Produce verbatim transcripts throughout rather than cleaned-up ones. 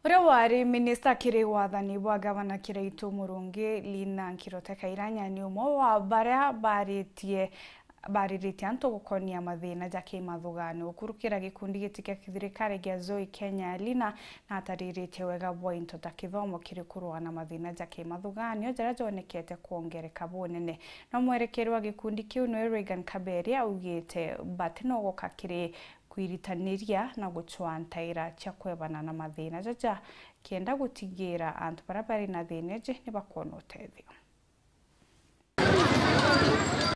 Uria wari minista kiri wathani bwa gavana Kiraitu Murungi, Lina Nkirote Kairanya, ni umwe wa baria baritie bariritie antu gukonia mathina ja kimathugani. Gukurukira gikundi giti kia kithirikari gia Zoe Kenya, Lina natariritie wega bwa into ta kithomo kiri kurua na mathina ja kimathuganio jaria jonekete kwongereka bunene. No mwerekeri wa gikundi kiu niwe Reagan Kaberia augite bati no guka kiri kwiritaniria na gucwaa ntaira cia kwebana na mathina jaja, kenda gutigira antu baria bari na thina iji ni bakwona utethio.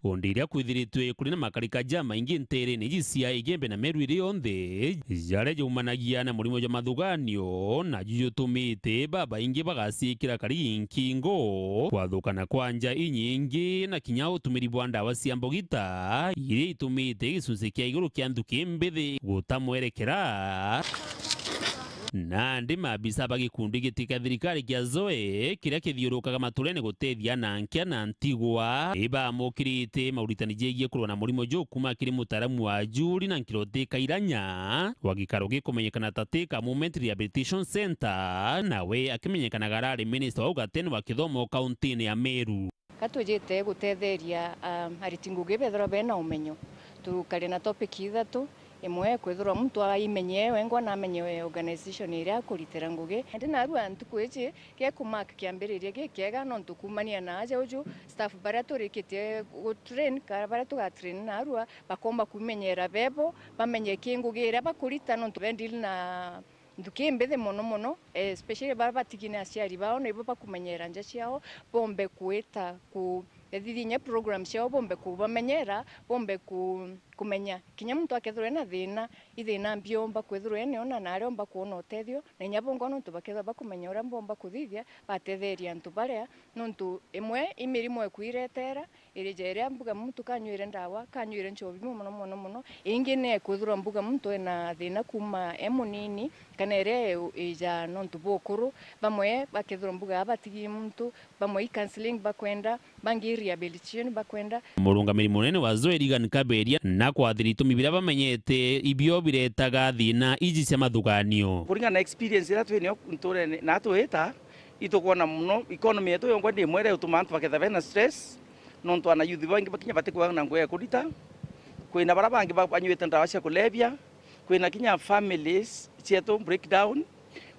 Undi iria kwithiritwe kuri na makarika jamaingi nteerene iji cia Igembe na Meru iri yonthe, jaria jaumanagia na murimo jwa mathuganio, naju jutumite babaingi bagaciikira kari nkingo, kwathukana kwa nja inyingi, na kinya utumiri bwa ndawa cia mbogita, iria itumite gicunci kia iguru kia nthuki mbithi guta mwerekera. Nandi maabisa ba gikundi giti kia thirikari kia Zoe, kiria kithiurukaga maturene gutethia na nkia na ntigwa, ni baamukirite mauritani jegie kurwa na murimo juu kuuma kiri mutaaramu wa Julie na Nkirote Kairanya, wa gikaro gikumenyekana ta Thika Movement Rehabilitation Centre, nawe akimenyekanaga arari minista wa ugatene wa kithomo kauntine ya Meru. Ka tujite gutetheria, ah, ariti ngugi bethirwa bena umenyo. Tukari na topic ithatu, imwe kwithirwa muntu aimenye wengwa na amenye organization iria akuritira ngugi. Indi narua ntuku iji, geku mark kiambiriria gikiega, nontu kumania na aja uju, staff baria turikitie gu train, ka baria tuga train narua, bakomba kwimenyera bebo, bamenye ki ngugi iria bakurita, nontu be deal na nthuki mbithi mono mono, eh, especially baria batigi ni aciari bao, nibo bakumenyera nja ciao, bombe kwita ku, ethithia inya program ciao, bombe kubamenyera, bombe ku, kumenya. Kinya muntu akethirwa ena thina, ithina mbiomba kwithirwa ene ona na aria omba kwona utethio, na inya bongwa nontu bakethirwa bakumenya uria bomba kuthithia, batetheria antu baria, nontu imwe i mirimo ikuiretera, iri ja iria mbuga muntu kanyuire ndawa, kanyuire nchobi mono mono mono. Ingi ni ekwithirwa mbuga muntu ena thina kuma e munini, kana iria ija nontu bukuru. Bamwe bakethirwa mbuga abatigi muntu, bamwe i counseling bakwenda, bangi i rehabilitation bakwenda. Murungamiri munene wa Zoe Reagan Kaberia na kwathira itumi biria bamenyete ibio biretaga thina iji cia mathuganio. Kuringana na experience iria twinio nturene na twita, itukwona mono economy yetu yongwa ndi imwe iria ituma antu baketha bena stress, nontu ana youth baingi bakinya batikwona ngugi ya kurita, kwina baria bangi ba-, banyuite ndawa cia kulevya, kwina kinya families cietu breakdown,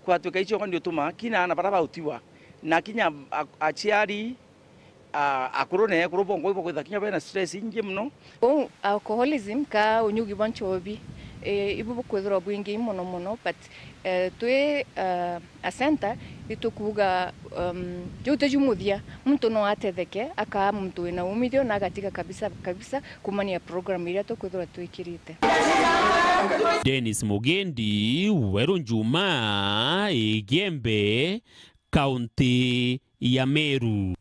kwatwika icio ndio tuma kinya ana baria bautiwa, na kinya a-, aciari, a-, akuru na ekuru bongwa ibo kwitha kinya bena stress ingi mono. Uu alcoholism ka unyugi bwa nchobi, eh, ibu bukwithirwa bwingi mono mono, but, eh, twi, eh, a center, itukuuga, um, juu tiju muthia, muntu no atetheke, akaa muntu wina umithio na agatiga kabisa, kabisa kumania program iria tukwithirwa twikirite. Dennis Mugendi, Weru Njuma, Igembe, kaunti ya Meru.